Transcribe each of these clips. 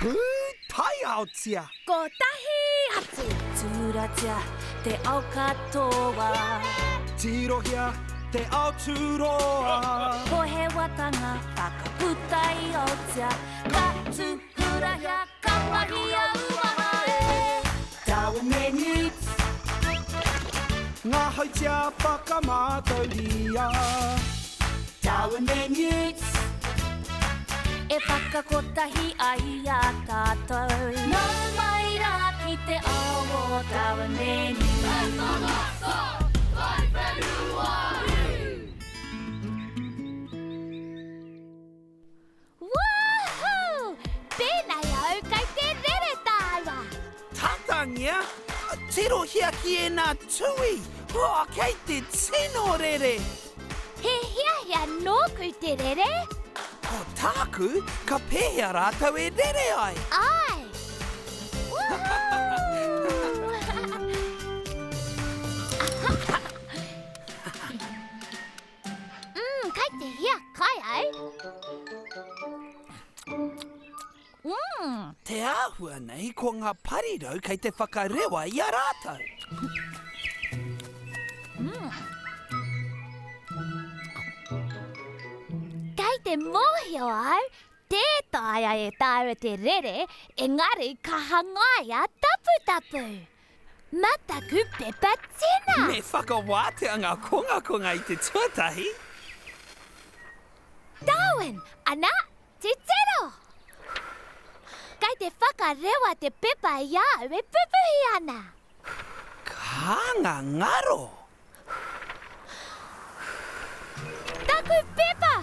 Pūtaiaotia! Kotahi atu! Tūratia te ao katoa. Tirohia te ao tūroa. Pohewatanga whakaputaiotia. Ka tūhurahia, ka mahia uaha e. Darwin me Newt. Ngā hautia whakamātauria. Darwin me Newt. E whakakotahi ai i a tātou. Nau mai rā ki te ao o Darwin me Newt. Woohoo! Pēnei au kei te rere tāua! Tatangia! Tirohia ki ēnā tui! Oh, kei te tino rere! He hiahia nōku te rere! Ko tāku, ka pēhea rātou e rere ai? Āe! Woohoo! Mm, kai te hia kai au. Mm. Te āhua nei ko ngā parirau kei te whakarewa i a rātou. Mm. Kei te mōhio au, tē taea e tāua te rere, engari ka hangaia taputapu. Mataku pepa tina! Me whakawātea ngā kongakonga i te tuatahi. Darwin, Ana, titiro! Kei te whakarewa te pepa i a au e pupuhi ana. Ka ngangaro! Taku pepa!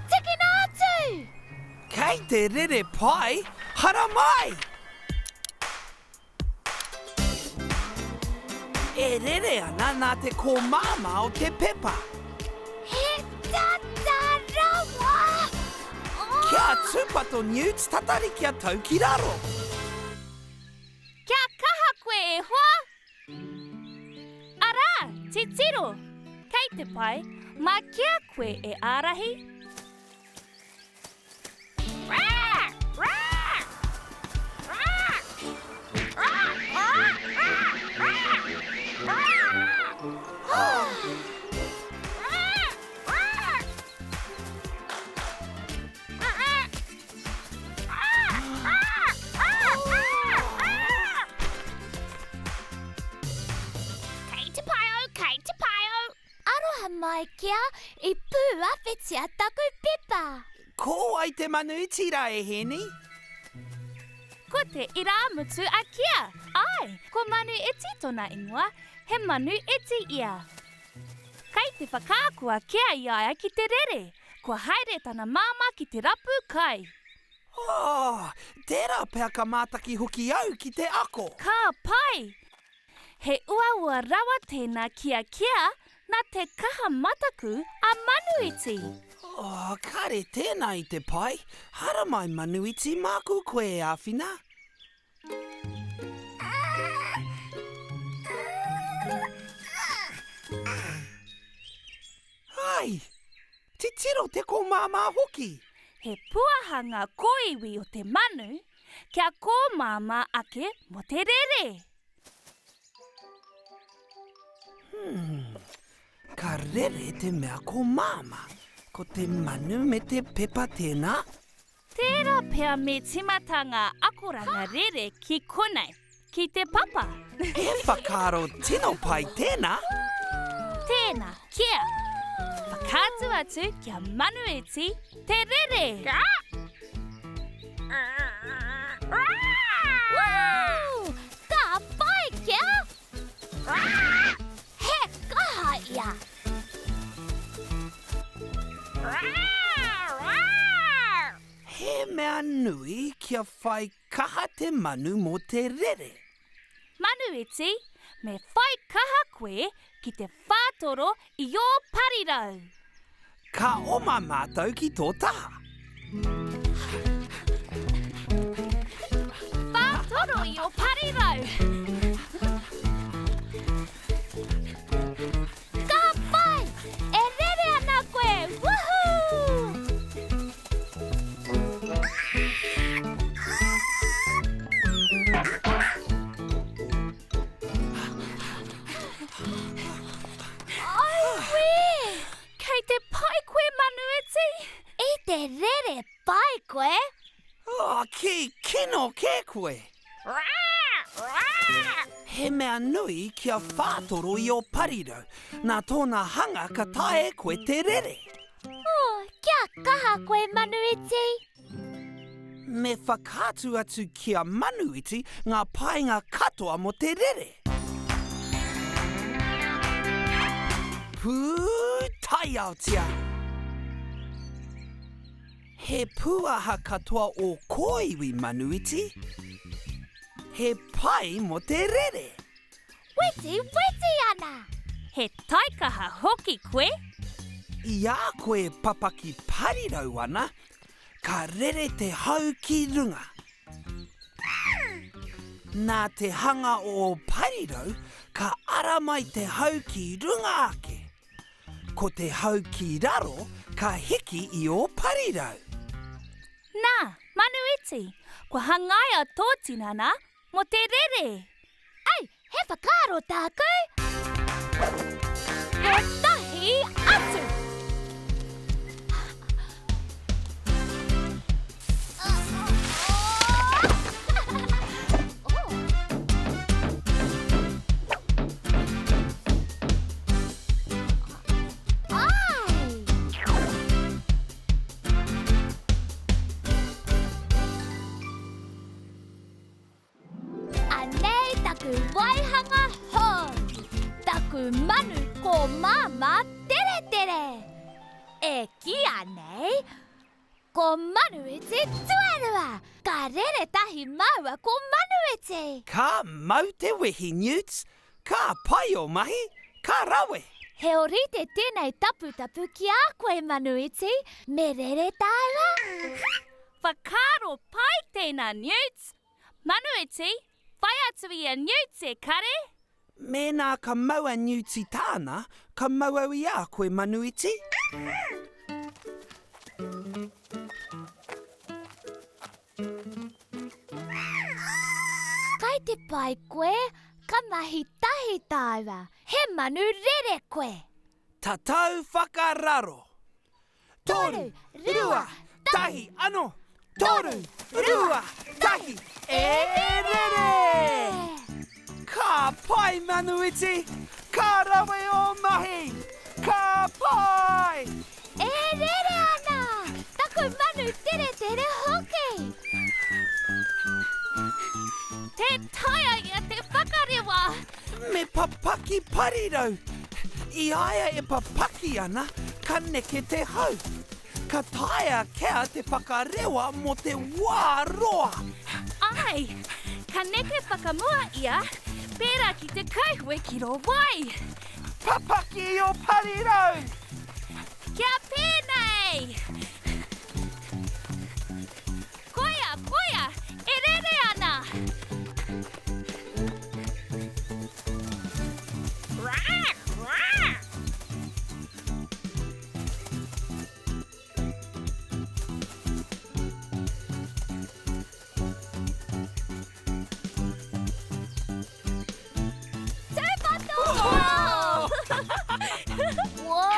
Tikina atu! Kei te rere pai, haramai! E rere ana nā te kōmāmā o te pepa. He tata rawa! Kia tūpato Newt, tatari kia tau ki raro. Kia kaha koe e hoa! Arā, titiro! Kei te pai, mā kia koe e ārahi? Kei te pai au, kei te pai au. Aroha mai kia, i pūawhitia taku pepa. Ko wai te manu iti rā e Hēni? Ko te irāmutu a Kia. Āe, ko Manu Iti tōna ingoa, he manu iti ia. Kei te whakaako a Kia i a ia ki te rere. Kua haere tana māmā ki te rapu kai. Oh, tērā pea ka mātaki hoki au ki te ako. Ka pai! He uaua rawa tēnā ki a Kia nā te kaha mataku a Manuiti. Oh, kāre tēnā i te pai. Haramai Manuiti, māku koe e āwhina. Ai! Titiro te kōmāmā hoki! He puaha ngā kōiwi o te manu kia kōmāmā ake mō te rere. Hmm. Ka rere te mea kōmāmā. Ko te manu me te pepa tēnā. Tērā pea me tīmata ngā akoranga rere ki konei, ki te papa. He whakaaro tino pai tēnā! Tēnā, kia! Whakaatu atu kia manuiti te rere! Woo! Ka pai, kia! He kaha ia! He mea nui kia whai kaha te manu mō te rere. Manu iti, me whai kaha koe ki te whātoro i ō parirau. Ka oma mātou ki tō taha. Whātoro i ō parirau. Ka pai! E rere ana koe! Woohoo! rere pai koe. Oh, kī kino kē koe! He mea nui kia whātoro i ō parirau, nā tōna hanga ka taea e koe te rere. Oh, kia kaha koe Manuiti! Me whakaatu atu ki a Manuiti ngā painga katoa mō te rere. Pūtaiaotia! He pūaha katoa ō kōiwi Manuiti? He pai mō te rere. Weti, weti ana! He taikaha hoki koe. I a koe e papaki parirau ana, ka rere te hau ki runga. Nā te hanga o ō parirau, ka ara mai te hau ki runga ake. Ko te hau ki raro ka hiki i ō parirau. Nā, Manu Iti, kua hangaia tō tinana mō te rere. Ai, he whakaaro tāku! Kotahi atu! Anei taku waihanga hou! Taku manu ko Māmā Teretere! E kīa nei, ko Manuiti tuarua! Ka rere tahi māua ko Manuiti! Ka mau te wehi, Newts! Ka pai ō mahi! Ka rawe! He ōrite tēnei taputapu ki a koe, Manuiti, me rere tāua? Whakaaro pai tēnā, Newts! Manuiti, whai atu i a Newts e kare! Mēnā ka mau a Newts i tāna, ka mau au i a koe, Manuiti. Kai te pai koe, ka mahi tahi tāua. He manu rere koe! Tatau whakararo! Toru, rua, tahi, ano! Toru, rua, tahi, e rere! Ka pai, Manuiti! Ka rawe ō mahi! Ka pai! E rere ana! Taku manu teretere hoki! Tē taea ia te whakarewa! Me papaki parirau! I a ia e papaki ana, ka neke te hau. Ka taea kea te whakarewa mō te wā roa. Āe, ka neke whakamua ia, pērā ki te kauhoe ki rō wai. Papaki i ō parirau! Kia pēnei! Koia, koia, e rere ana! Tūpato! Whoa!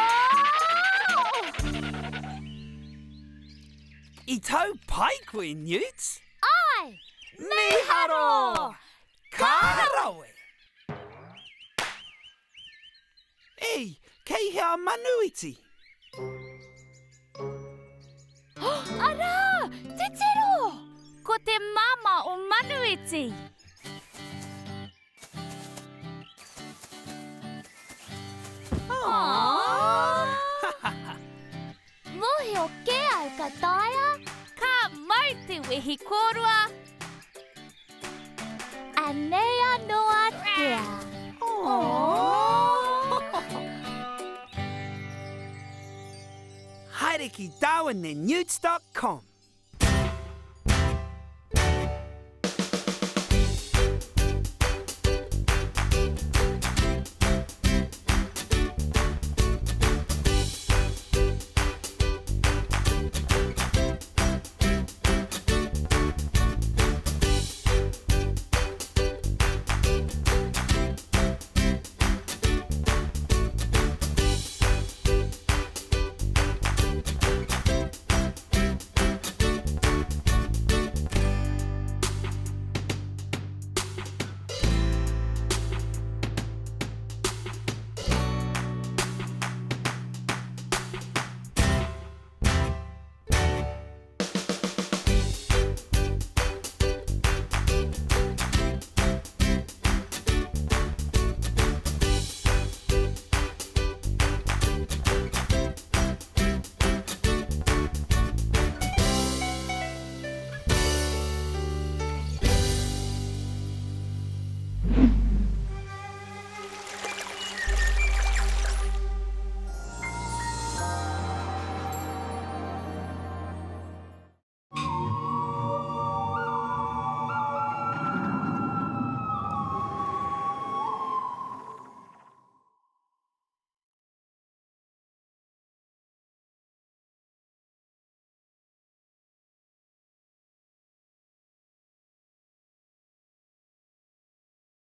I tau pai koe, Newt? Āe! Mīharo! Ka rawe! Ei, kei hea a Manuiti? Arā! Titiro! Ko te māmā o Manuiti! Mōhio kē au ka taea. Ka mau te wehi kōrua. Anei anō a Tea. Haere ki darwinandnewts.com.